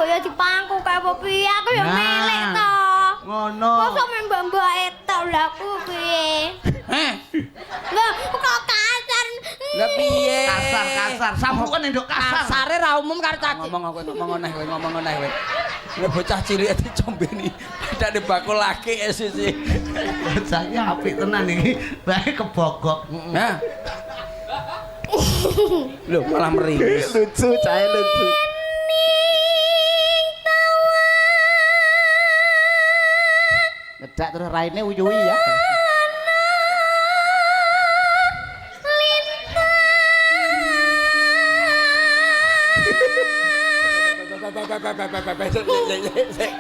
mbok ya dipangku kaya apa piye aku ya Nah. melek to. Ngono. Mosok men mbak-mbak etok lha aku piye? Heh. Lah kok kasar. Lah piye? Kasar-kasar. Sambuken nduk kasar. Kasare ra umum karo cah. Ngomong aku ngomong neh kowe ngomong neh kowe. Lah bocah cilik dicombeni. Padane bakul lagi sisi. Bocah iki apik tenan iki. Bae kebogok. Nah. Lho malah meringis. Lucu, cahe lucu. Ngedak terus raine uyuhi ya.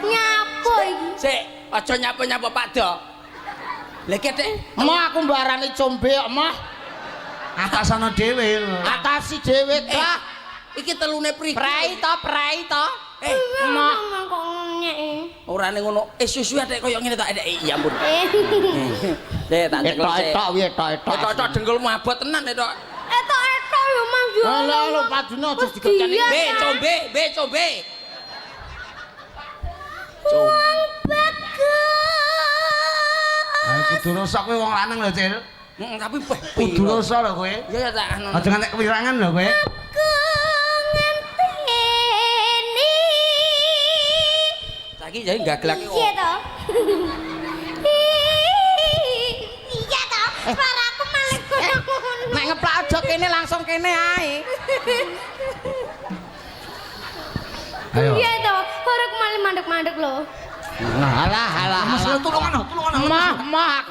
Nyapo iki? Sik, aja nyapo-nyapo Pak Do. Lah iki Dek, Moh aku mbok arani combe kok moh. Atasana dhewe. Atasi dhewe ta. Iki telune priki. Prei to, prei to. Eh, Moh. Kok nyek. Ora ning ngono. Eh susu adek koyo ngene ta, Dek. Ya ampun. Dek tak cekel sik. Etok-etok wi etok-etok. Etok-etok dengkulmu abot tenan etok. Etok-etok yo Mas yo. Lah lho padune aja digegani. Be combe, be combe. Combe. Ah kudu rusak kowe wong lanang lho, Cil. Heeh, tapi beh Kudu rusak lho kowe. Ya ya tak anu. Aja ngantek kewirangan lho kowe. Ngenteni. Saiki jadi gaglake. Iya to. Iya to. Suaraku malah ngono. Nek ngeplak aja kene langsung kene ae. Ayo. Iya to. Suaraku malah mandek-mandek lho. Alah alah. Mas alah. tulungan tulungan. Mah mah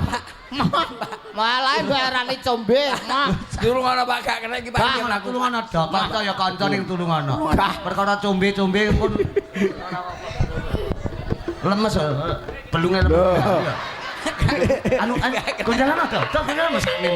mah. Malah mbok arani combe, mah. Tulungono Pak gak kena iki Pak. Pak, Mlaku. Tulungan do, kanca ya kanca ning tulungan. Perkara combe-combe pun lemes belunge lemes. Anu anu gonjangan do, gonjangan mesakne.